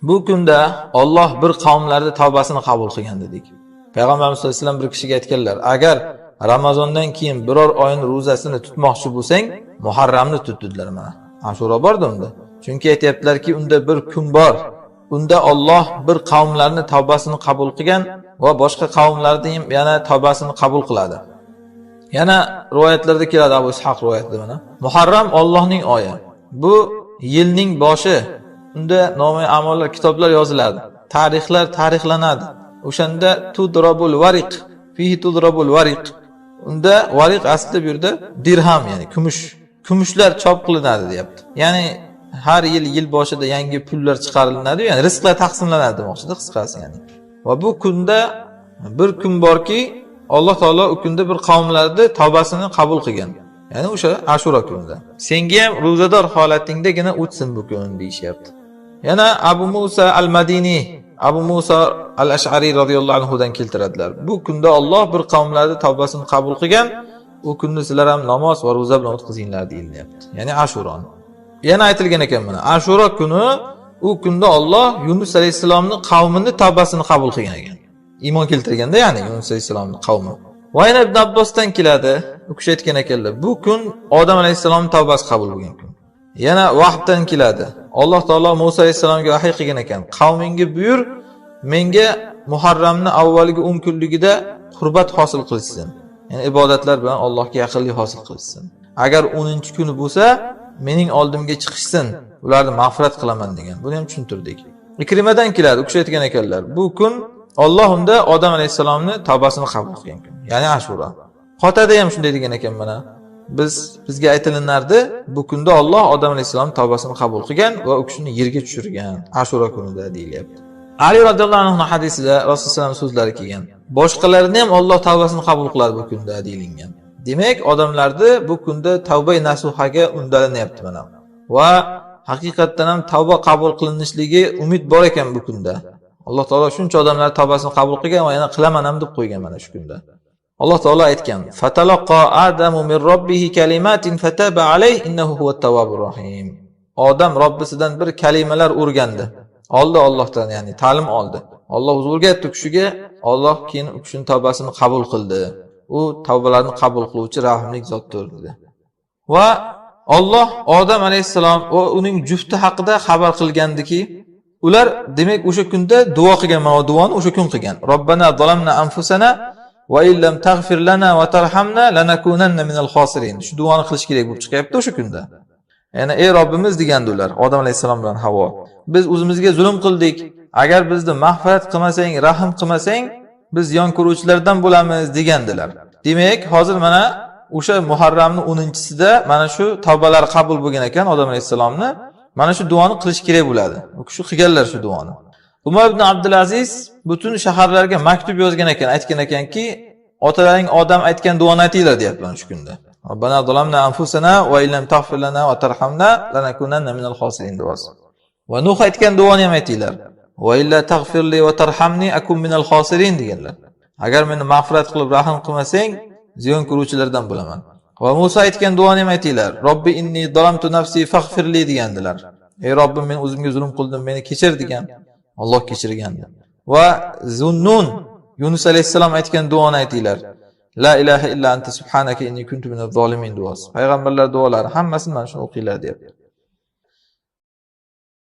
Bu kunda Alloh bir qavmlarni tavbasini qabul qilgan dedik. Payg'ambarimiz sollallohu alayhi vasallam bir kishiga aytganlar: "Agar Ramazondan keyin biror oyning ro'zasini tutmoqchi bo'lsang, Muharramni tut" dedilar mana. Ashura bordi unda. Chunki aytayaptilarki, unda bir kun bor. Unda Alloh bir qavmlarni tavbasini qabul qilgan va boshqa qavmlarni ham yana tavbasini qabul qiladi. Yana rivoyatlarda keladi, Abu Ishoq rivoyatida mana. Muharram Allohning oyi. Bu yilning boshi. Unda nomai amallar, kitoblar yoziladi. Tarixlar tarixlanadi. O'shanda tudrabul variq, fihi tudrabul variq. Unda variq asli bu yerda dirham, ya'ni kumush. Kumushlar chop qilinadi deyapti. Ya'ni har yil yil boshida yangi pullar chiqariladi, ya'ni rizqlar taqsimlanadi demoqchida qisqasi ya'ni. Va bu kunda bir kun borki, Alloh taolo u kunda bir qavmlarni tavbasini qabul qilgan. Ya'ni o'sha Ashura kunida. Senga ham ro'zador holatingdagina o'tsin bu kun deyishyapti. Yana Abu Musa al-Madini, Abu Musa al-Ash'ari radhiyallohu anhu dan keltiradilar. Bu kunda Alloh bir qavmlarni tavbasini qabul qilgan. U kunni sizlar ham namoz va ro'za bilan o'tkazinglar deyilyapti. Ya'ni Ashuroni. Yana aytilgan ekan mana, Ashura kuni u kunda Alloh Yunus alayhissalomning qavmini tavbasini qabul qilgan ekan. Iymon keltirganda, ya'ni Yunus alayhissalomning qavmi. Va yana Ibn Abbosdan keladi, u kishi aytgan ekanlar, bu kun Odam alayhissalomning tavbasi qabul bo'lgan kun. Yana Vahbdan keladi. Alloh taolo Musa alayhissalomga vahiy qilgan ekan, qavmingga buyur, menga Muharramni avvalgi 10 kunligida qurbat hosil qilishsin. Ya'ni ibodatlar bilan Allohga yaqinlik hosil qilishsin. Agar 10-kuni bo'lsa, mening oldimga chiqishsin, ularni mag'firat qilaman degan. Buni ham tushuntirdik. Ikrimadan keladi, u kishi aytgan ekanlar, bu kun Alloh unda Odam alayhissalomni tavbasini qabul qilgan kun. Ya'ni Ashura. Qotada ham shunday degan ekan mana. Bizga aytilinardi, bu kunda Alloh Odam alayhissalomning tavbasini qabul qilgan va u kishini yerga tushirgan Ashura kunida deyilyapti. Ali radhiyallohu anhu hadisida Rasululloh so'zlari kelgan. Boshqalarni ham Alloh tavbasini qabul qiladi bu kunda deyilgan. Demak, odamlarni bu kunda tavba nasuhaga undalinyapti mana. Va haqiqatdan ham tavba qabul qilinishligi umid bor ekan bu kunda. Alloh taolo shuncha odamlar tavbasini qabul qilgan va yana qilaman ham deb qo'ygan mana shu kunda. Alloh taolo aytgan: "Fatalaqa Adamu min robbihi kalimatin fataba alayhi innahu huvat tawwabur rohim." Odam Robbisidan bir kalimalar o'rgandi. Oldi Allohdan, ya'ni ta'lim oldi. Alloh o'zi o'rgatdi u kishiga, Alloh keyin u kishining tavbasini qabul qildi. U tavbalarni qabul qiluvchi rahimli zotdir dedi. Va Alloh Odam alayhissalom va uning jufti haqida xabar qilgandiki, ular demak o'sha kunda duo qilgan, mana duoni o'sha kun qilgan. Robbana zalamna anfusana va illam taghfir lana va tarhamna lanakunanna minal khosirin. Shu duoni qilish kerak bo'lib chiqyapti o'sha kunda. Ya'ni ey Robbimiz degandi ular, Odam alayhissalom bilan Havvo. Biz o'zimizga zulm qildik. Agar bizni mag'firat qilmasang, rahm qilmasang, biz ziyon ko'ruvchilardan bo'lamiz degandilar. Demak, hozir mana o'sha Muharramning 10-sida mana shu tavbalar qabul bo'lgan ekan Odam alayhissalomni. Mana shu duoni qilish kerak bo'ladi. U kishi qilganlar shu duoni. Umar ibn Abdulaziz butun shaharlarga maktub yozgan ekan, aytgan ekanki, otalaring Odam aytgan duoni aytinglar deyapti mana shu kunda. Robbana zalamna anfusana va illam taghfir lana va tarhamna lanakunanna minal khosirin duosi. Va Nuh aytgan duoni ham aytinglar. Va illa taghfirli va tarhamni akun minal khosirin deganlar. Agar meni mag'firat qilib rahm qilmasang, ziyon ko'ruvchilardan bo'laman. Va Musa aytgan duoni ham aytinglar. Robbi inni zalamtu nafsi faghfirli degandilar. Ey Robbim, men o'zimga zulm qildim, meni kechir degan. Alloh kechirgandi. Va Zunnun Yunus alayhissalom aytgan duoni aytinglar. La ilaha illa anta subhanaka inni kuntu minaz zolimin duosi. Payg'ambarlar duolari hammasini mana shuni o'qinglar deyapti.